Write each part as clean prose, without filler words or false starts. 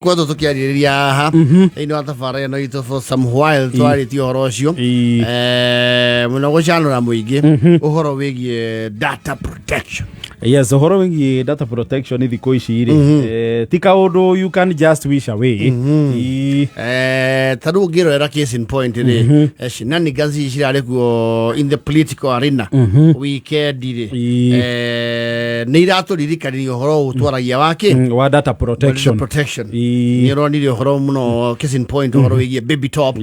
Kwetwo tũkĩarĩrĩria haha thĩinĩ wa tabarĩra ĩno itũ for some while, twarĩtie ũhoro ũcio mũno gũcanũra mũingĩ ũhoro wĩgiĩ data protection. Yes, ũhoro wĩgiĩ data protection thikũ ici rĩ, ti kaũndũ you can just wish away. Ta rĩu ũngĩrorera, case in point rĩ, shenanigans ici cirarĩ kuo in the political arena weekend rĩ, nĩ iratũririkanirie ũhoro ũyũ twaragia wa kĩ wa data protection. Protection. Nĩ ũronire ũhoro mũno, case in point, ũhoro wĩgiĩ Baby Top,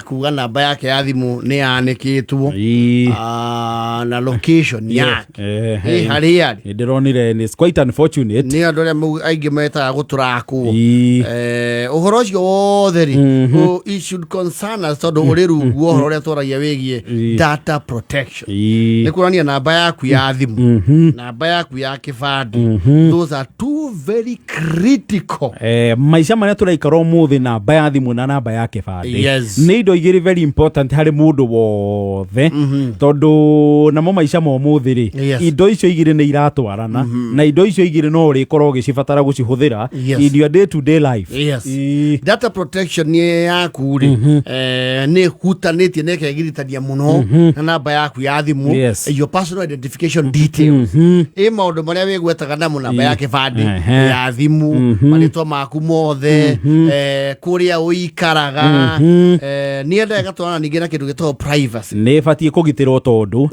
kuga namba yake ya thimũ nĩ yanĩkĩtwo, na location yake ĩ harĩa arĩ. Nĩ ndĩronire, it's quite unfortunate. Nĩ andũ arĩa aingĩ metaga gũtũrakwo. Ũhoro ũcio wothe rĩ, it should concern us tondũ ũrĩ rungu wa ũhoro ũrĩa twaragia wĩgiĩ data protection. Nĩ kuonania namba yaku ya thimũ, namba yaku ya kĩbandĩ, those are two very critical. Maica marĩa tũraikara ũmũthĩ, namba ya thimũ na namba ya kĩbandĩ nĩ indo igĩrĩ very important harĩ mũndũ wothe, tondũ namo maica ma ũmũthĩ rĩ, indo icio igĩrĩ nĩ iratwarana, na indo icio igĩrĩ no ũrĩkorwo ũgĩcibatara gũcihũthĩra in your day to day life. Data protection nĩ yaku rĩ, nĩ ĩhutanĩtie na ĩkegiritania mũno na namba yaku ya thimũ, your personal identification details, ĩ maũndũ marĩa wĩgwetaga namo, namba ya kĩbandĩ, ya thimũ, marĩtwa maku mothe, kũrĩa ũikaraga, nĩ endaga ĩgatwarana ningĩ na kĩndũ gĩtagwo privacy. Nĩ ĩbatiĩ kũgitĩrwo tondũ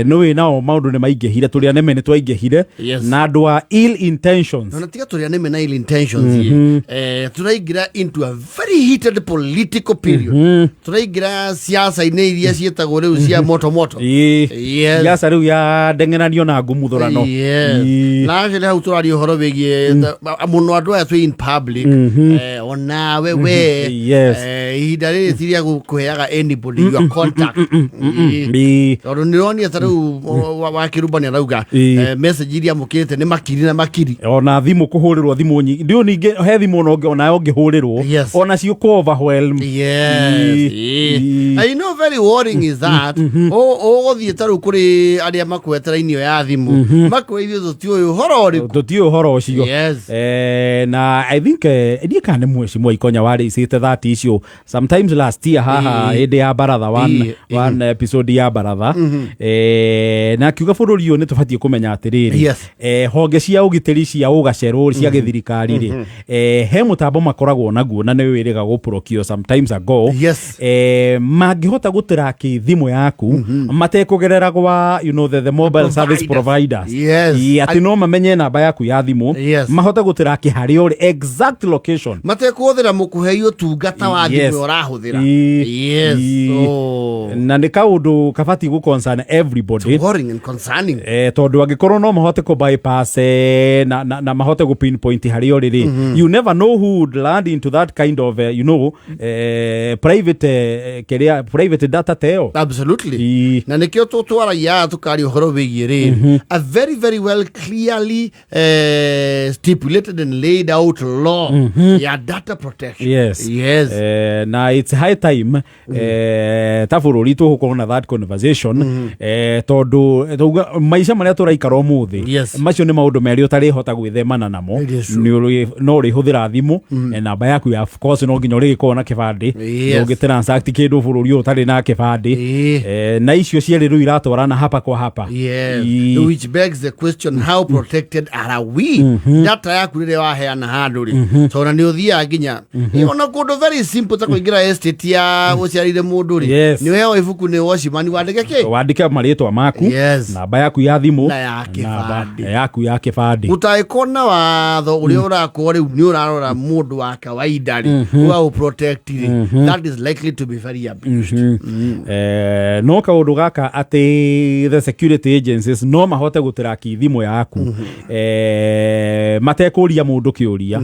nĩwĩ nao maũndũ nĩ maingĩhire, tũrĩa nĩme nĩ twaingĩhire na andũ a ill intentions. Na tiga tũrĩa nĩme na ill intentions, tũraingĩra into a very heated political period, tũraingĩra siasa-inĩ iria ciĩtagwo rĩu cia moto moto. Siasa rĩu ya ndeng'eranio na ngumuthũrano. Na actually hau tũraria ũhoro wĩgiĩ mũno andũ aya twĩ in public, onawe we, ihinda rĩrĩ ti rĩa kũheaga anybody your contact. Tondũ nĩ ronire ta rĩu wa Kĩrumba nĩ arauga message iria amũkĩrĩte nĩ makiri na makiri. Ona thimũ kũhũrĩrwo thimũ nyingĩ, ndiũ ningĩ he thimũ ona ũngĩ onawe ũngĩhũrĩrwo, ona cio kũ overwhelm. I know, very worrying is that ũgũthiĩ ta rĩu kũrĩ arĩa makwete raini ĩyo ya thimũ, makwĩra ithuĩ tũtiũĩ ũhoro ũrĩkũ. Tũtiũĩ ũhoro ũcio. Na I think ndiĩ kana nĩ mheshimiwa Ikonya warĩicĩte that issue sometimes last year haha hĩndĩ ya baratha, one, one episode ya baratha, na akiuga bũrũri ũyũ nĩ tũbatiĩ kũmenya atĩrĩrĩ, honge cia ũgitĩri cia ũgacerũ cia gĩthirikari rĩ, he mũtambo makoragwo naguo na nĩ wĩrĩga gũprocure sometimes ago, mangĩhota gũtraki thimũ yaku matekũgerera gwa the mobile service providers. Atĩ no mamenye namba yaku ya thimũ, mahote gũtraki harĩa ũrĩ, exact location, matekũhũthĩra mũkũhei ũtungata wa thimũ ĩyo ũrahũthĩra. Oh. Na nĩ kaũndũ kabatiĩ gũ concern everybody. Worrying and concerning. Tondũ angĩkorwo no mahote kũ bypass na mahote gũ pinpoint harĩa ũrĩ rĩ, you never know who would land into that kind of private kĩrĩa private data teo. Na nĩkĩo tũtwaragia tũkaria ũhoro wĩgiĩ rĩrĩ, a very very well clearly stipulated and laid out law ya data protection. Na it's high time ta bũrũri tũgũkorwo na that conversation, tondũ tauga maica marĩa tũraikara ũmũthĩ, macio nĩ maũndũ merĩ ũtarĩhota gwĩthemana namo. It is true. No ũrĩhũthĩra thimũ, namba yaku ya, of course no nginya ũrĩgĩkorwo na kĩbandĩ. Ndũngĩ transact kĩndũ bũrũri ũyũ ũtarĩ na kĩbandĩ. Na icio cierĩ rĩu iratwarana hapa kwa hapa. Which begs the question, how protected are we? Data yaku rĩrĩa waheana handũ rĩ, tondũ nĩ ũthiaga nginya ona kũndũ very simple ta kũingĩra estate ya ũciarire mũndũ rĩ, nĩ ũheagwo ibuku nĩ watchman wandĩke kĩ? Wandĩke marĩtwa maku, namba yaku ya thimũ, Na ya namba kĩbandĩ. yaku ya kĩbandĩ. Gũtangĩkorwo na watho ũrĩa ũrakorwo rĩu nĩ ũrarora mũndũ wa kawaida rĩ, wa protect rĩ, that is likely to be very abused. No kaũndũ gaka atĩ the security agencies no mahote gũtraki thimũ yaku matekũria mũndũ kĩũria,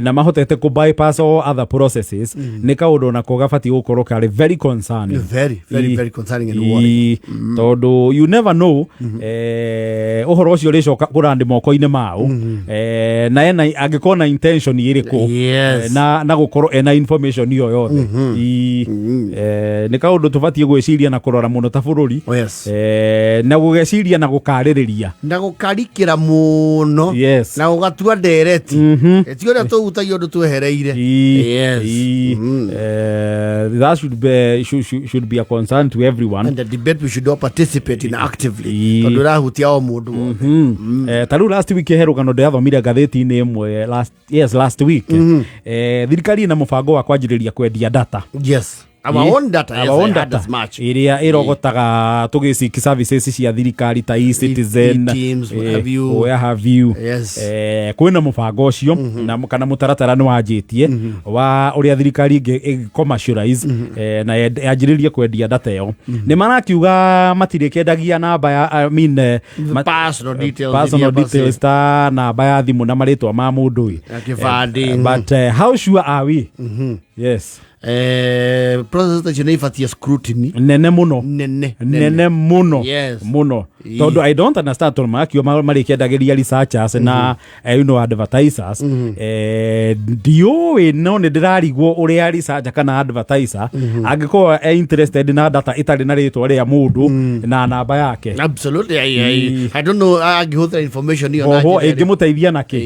na mahotete kũ bypass all other processes, nĩ Kaũndũ nako gabatiĩ gũkorwo karĩ very concerning. Very, very, very concerning and worrying. Tondũ you never know ũhoro ũcio ũrĩcoka kũrandi moko-inĩ mao, na ena angĩkorwo na intention ĩrĩkũ, na gũkorwo ena information ĩyo yothe. Nĩ kaũndũ tũbatiĩ gwĩciria na kũrora mũno ta bũrũri, Oh, yes. na gũgeciria na gũkarĩrĩria. Na gũkarikĩra mũno, na gũgatua ndereti. Ti ũrĩa tũhutagia ũndũ twehereire. That should be a concern to everyone. And the debate we should all participate in actively, tondũ ĩrahutia o mũndũ wothe. Ta rĩu last week he rũgano ndĩrathomire ngathĩti-inĩ ĩmwe last week. Thirikari ĩna mũbango wa kwanjĩrĩria kwendia data. Yes, our own data. Yes, Our own I heard data as much. Ĩrĩa ĩrogotaga tũgĩciki services cia thirikari ta e-Citizen, e-Teams, what have you. Where have you. Kwĩna mũbango ũcio na kana mũtaratara nĩ wanjĩtie wa ũrĩa thirikari ĩngĩ commercialize, na yanjĩrĩrie kwendia data ĩyo. Nĩ marakiuga matirĩkĩendagia namba ya, I mean, personal details, personal iria basi- details ta namba ya thimũ na marĩtwa ma mũndũ ĩ. Ya kĩbandĩ. But how sure are we? Yes. Process ta icio nĩ ibatie scrutiny nene mũno. Nene. Nene mũno. Mũno, tondũ I don't understand, tondũ marakiuga marĩkĩendagĩria researchers na advertisers. Ndiũĩ, no nĩ ndĩrarigwo ũrĩa researcher kana advertiser angĩkorwo e interested na data ĩtarĩ na rĩtwa rĩa mũndũ na namba yake. Absolutely. I don't know angĩhũthĩra information ĩyo na Oho njĩra ĩrĩkũ. ĩngĩmũteithia nakĩ.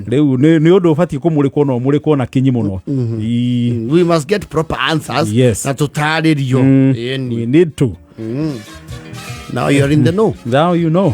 Rĩu nĩ ũndũ ũbatiĩ kũmũrĩkwo na ũmũrĩkwo na kinyi mũno. We must get proper answers na tũtarĩrio. Ĩni. We need to. Now you're in the know. Now you know.